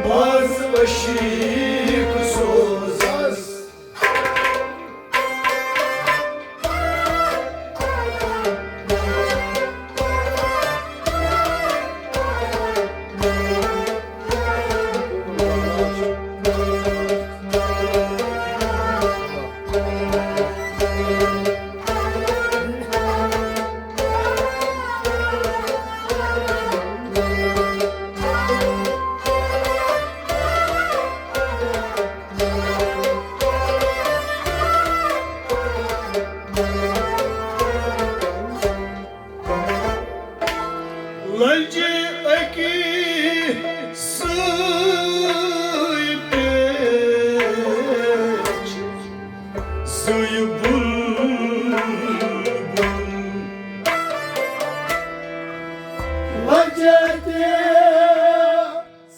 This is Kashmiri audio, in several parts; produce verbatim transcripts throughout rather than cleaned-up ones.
منٛز عشیق سوزس۔ لجہِ اکی سۭتۍ پیچھ زٕے بُلبُل۔ لجہِ تہِ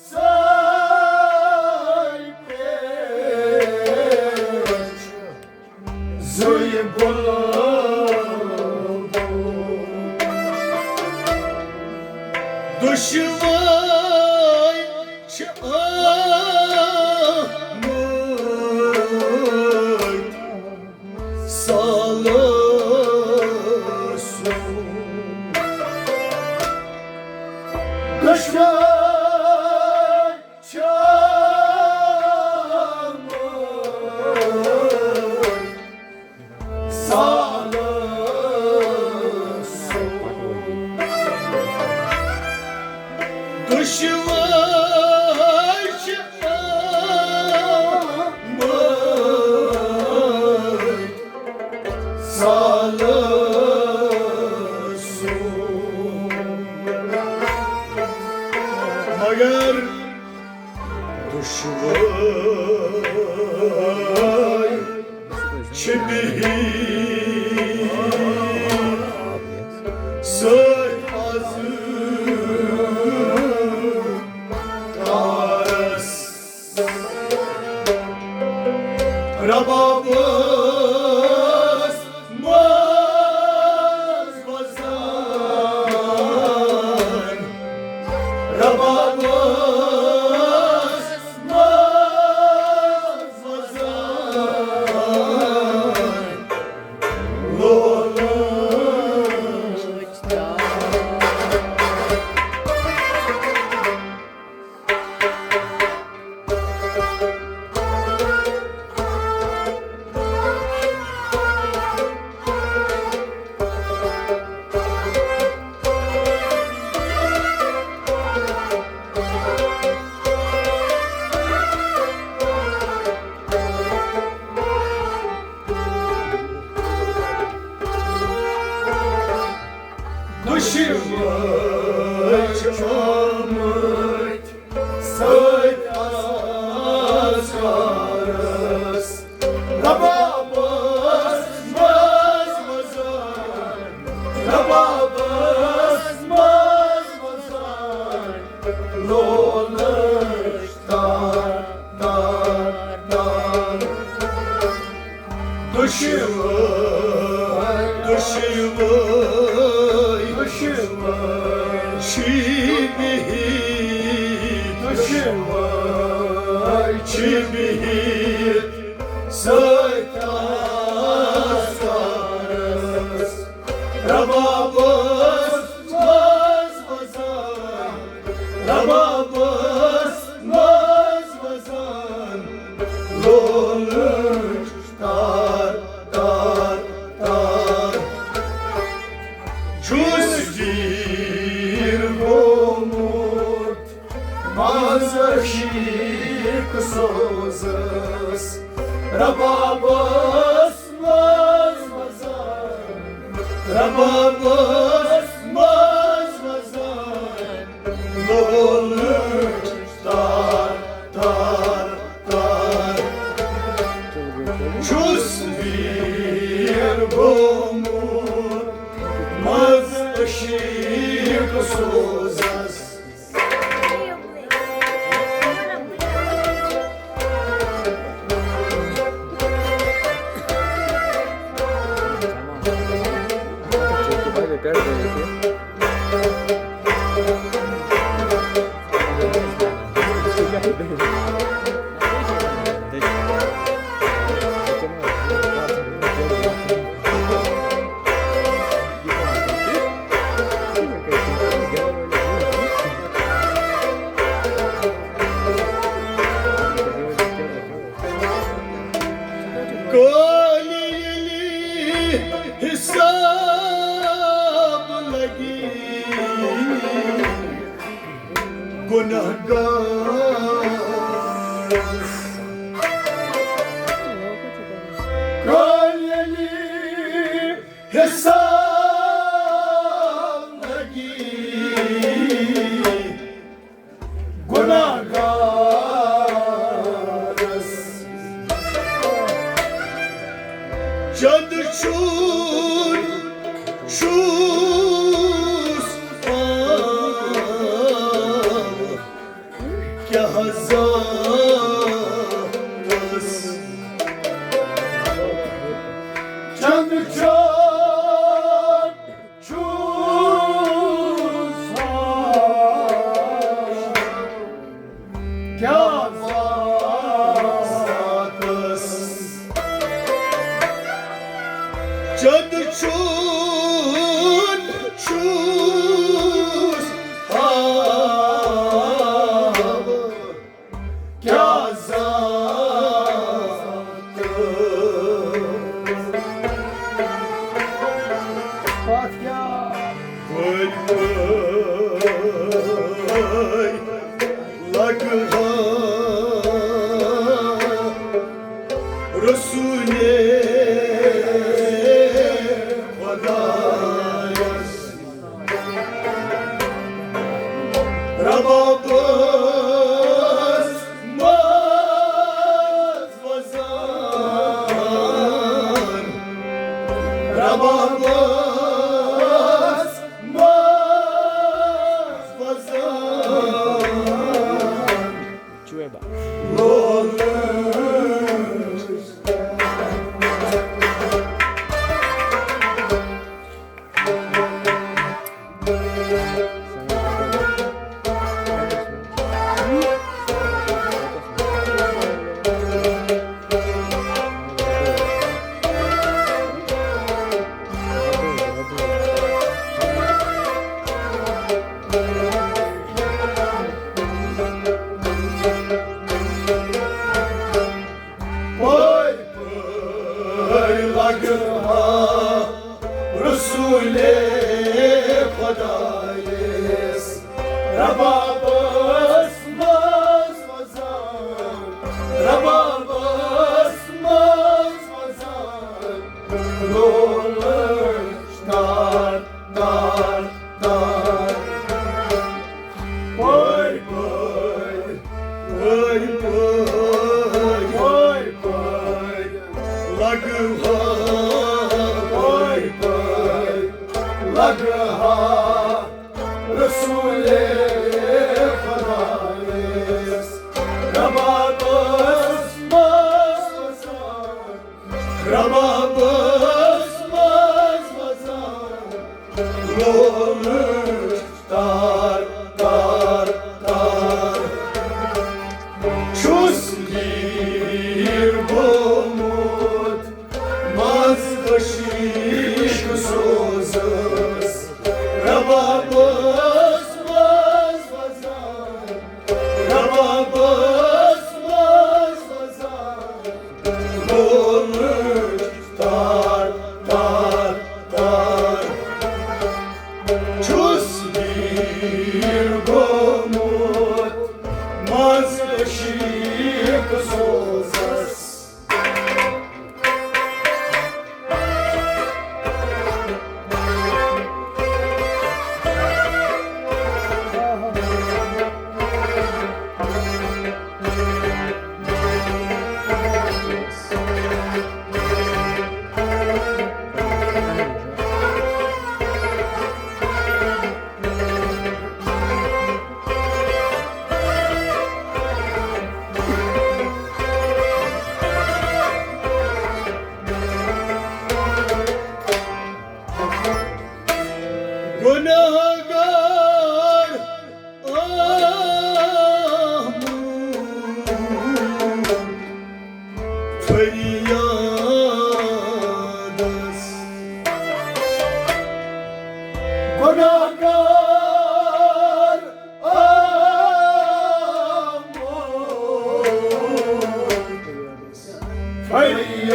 سۭتۍ پیچھ زٕے بُلبُل۔ دُشوٲرۍ چھِ آمٕتۍ سالسُن۔ دُشوٲرۍ چھِ آمٕتۍ سالسُن۔ دُشوٲرۍ چھِ آمٕتۍ سالسُن۔ مگر دُشوٲرۍ چھِ بِہِتھ سۭتۍ آز تارس۔ ربابس منٛز وزان، ربابس منٛز وزان، لولہٕ دُشوٲرۍ چھِ آمٕتۍ سۭتۍ آز کارس۔ ربابس منٛز وزان، ربابس منٛز وزان، لولہٕ تار، تار، تار۔ دُشوٲرۍ، دُشوٲرۍ، دُشوٲرۍ چھِ بِہِتھ، دُشوٲرۍ چھِ بِہِتھ سۭتۍ آز کارس۔ ربابس منٛز وزان، ربابس منٛز وزان، لولہٕ تار، تار، تار۔ چھُس دیٖر گوٚمُت منٛز عشیق سوزس۔ ربابس منٛز وزان، ربابس منٛز وزان، لولہٕ تار، تار، تار۔ چھُس دیٖر گوٚمُت منٛز عشیق سوزس۔ کالہِ ییٚلہِ حساب لگہِ گناہ گارس، کالہِ ییٚلہِ حساب لگہِ گناہ گارس، چند چون چھُس پاو کیٛاہ ذاتس، چند چون چھُس کیٛاہ ذاتس، چند چون چھُس ہاو کیٛاہ ذات۔ پتھ کیٛاہ؟ پٔرۍ پٔرۍ لگہٕ ہا رسولِ خدایس۔ ربابس منٛز وزان، ربابس منٛز وزان۔ چوبہ۔ لولہٕ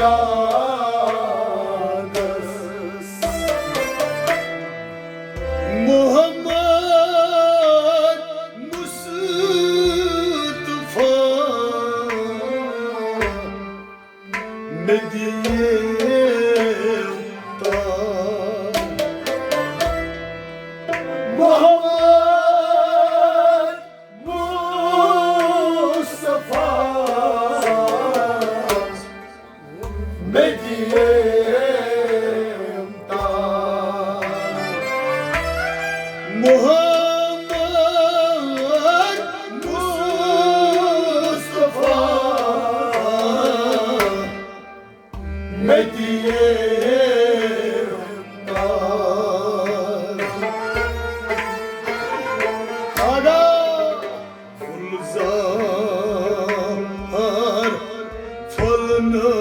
محمد مصطفیٰ، مےٚ دِیِو تاج۔ محمد مصطفیٰ، مےٚ دِیِو تاج۔ محمد مصطفیٰ، مےٚ دِیِو تاج۔ آغا گُلزار پھۄلنٲو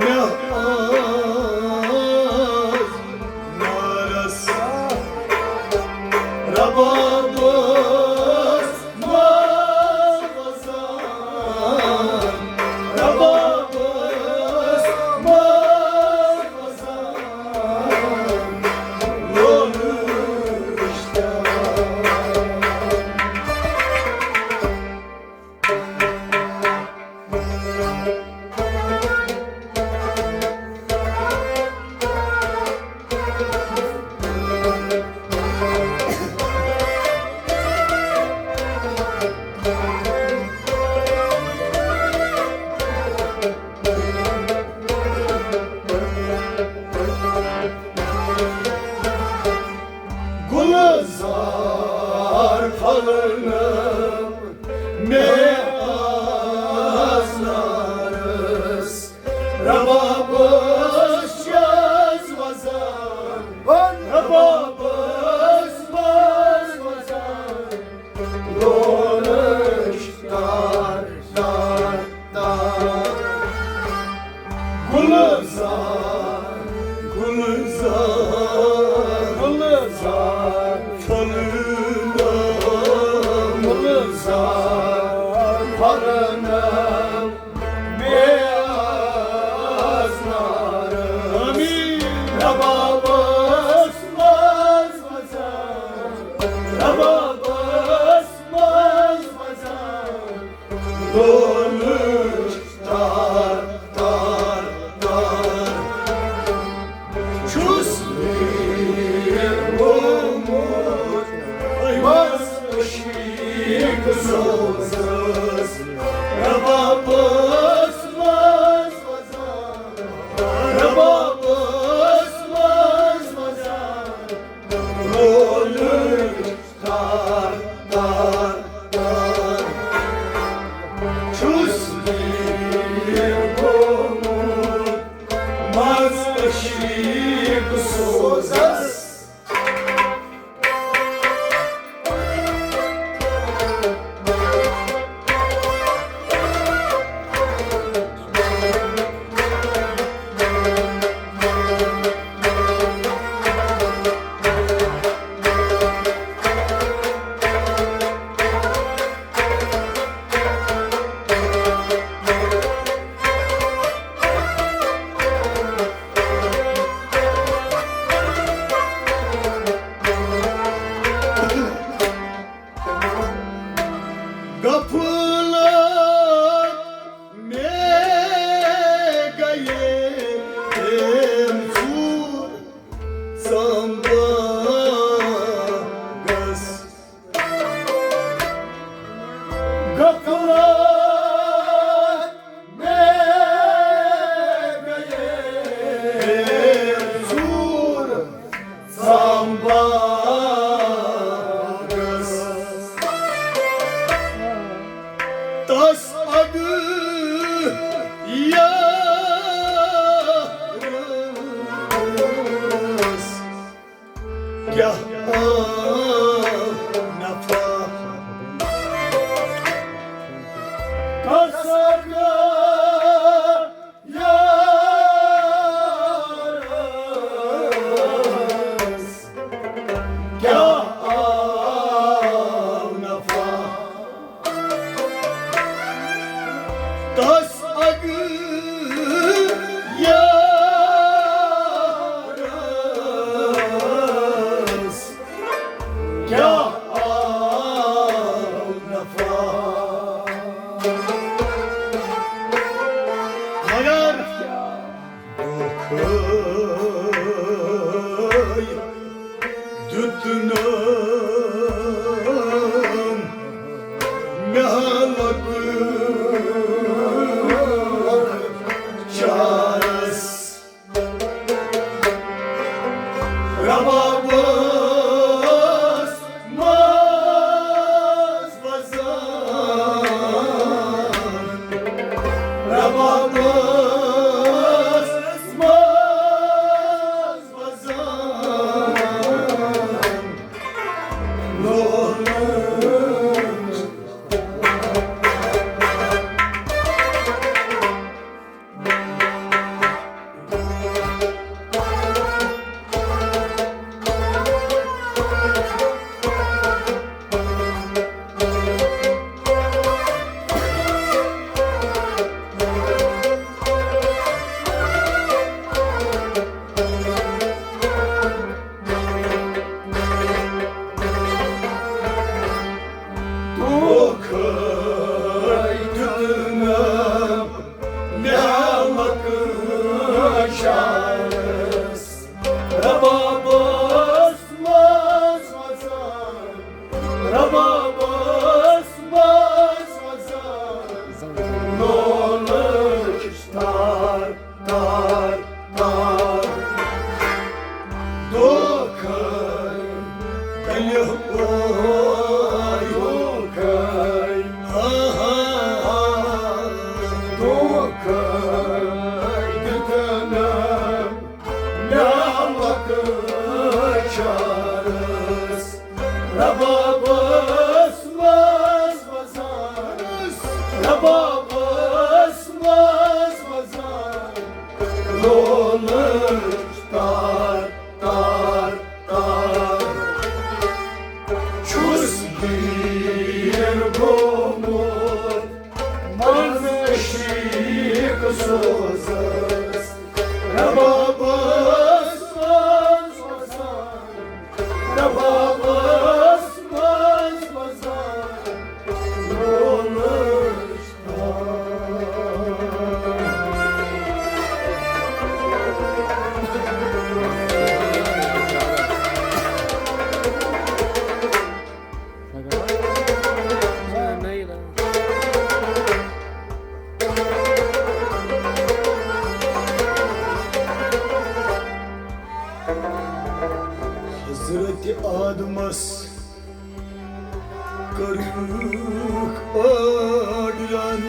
مےٚ آز نارس، ربابس منٛز وزان، ربابس منٛز وزان، لولہٕ وٕچھتن۔ گُلزار پھۄلنٲو مےٚ آز نارس، ربابس چھَس وزان، ربابس منٛز وزان، لولہٕ چھِ تار، تار، تار۔ گُلزار، گُلزار، گُلزار، پھۄلنٲو، گُلزار، پھۄلنٲو مےٚ آز نارس۔ آمیٖن۔ ربابس منٛز وزان، ربابس منٛز وزان، لولہٕ چھِ تار، تار، تار۔ چھُس ویٖر گوٚمُت، مست عشیٖق سوزس، ربابس منٛز وزان، ربابس منٛز وزان، لولہٕ تار، تار، تار۔ چھُس ویٖر گوٚمُت، مست عشیٖق سوزس۔ آو نفع۔ مگر دھوکھے دیُتنم مےٚ لۄکُٹ چارس۔ ربابس منٛز وزان، ربابس منٛز وزان، لولہٕ دھوکھے دیُتنم مےٚ لۄکُٹ چارس۔ ربابس منٛز وزان، ربابس منٛز وزان، لولہٕ تار تار تار۔ دھوکھے، دلہِ پوے دھوکھے۔ آہا، دھوکھے دیُتنم مےٚ لۄکُٹ چارس۔ ربابس منٛز وزان، ربابس منٛز وزان، لولہٕ تار تار تار۔ چھُس گیٖر گوٚمُت منٛز عشیٖق سوزس۔ ربابس منٛز وزان، ربابس منٛز وزان، لولہٕ حضرت آدمس کٔرٕکھ أڈرن،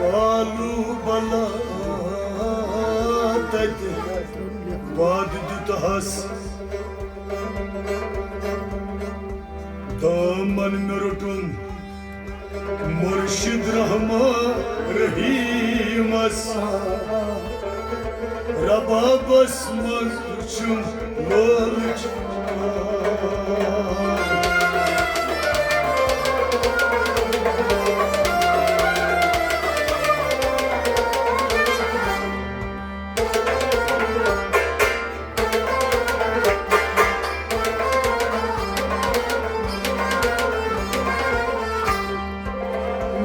کالو بلا تتہِ وعدٕ دیُتہس۔ دامن مےٚ روٚٹُن مُرشِد رحمان رحیٖمس۔ ربابس منٛز چھُم لولٕچ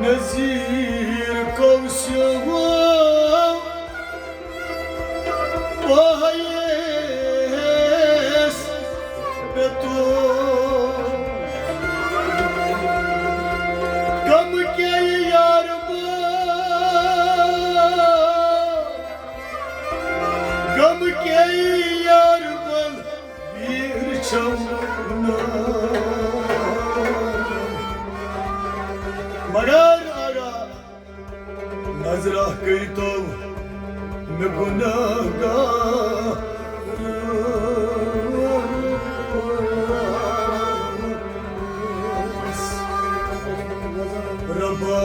نذیر کوثر وایس پتو، غم کے یار بل، غم کے یار بل۔ ویر چھم مگر اگر نظرہ کٔرتو مےٚ گناہگار۔ ربا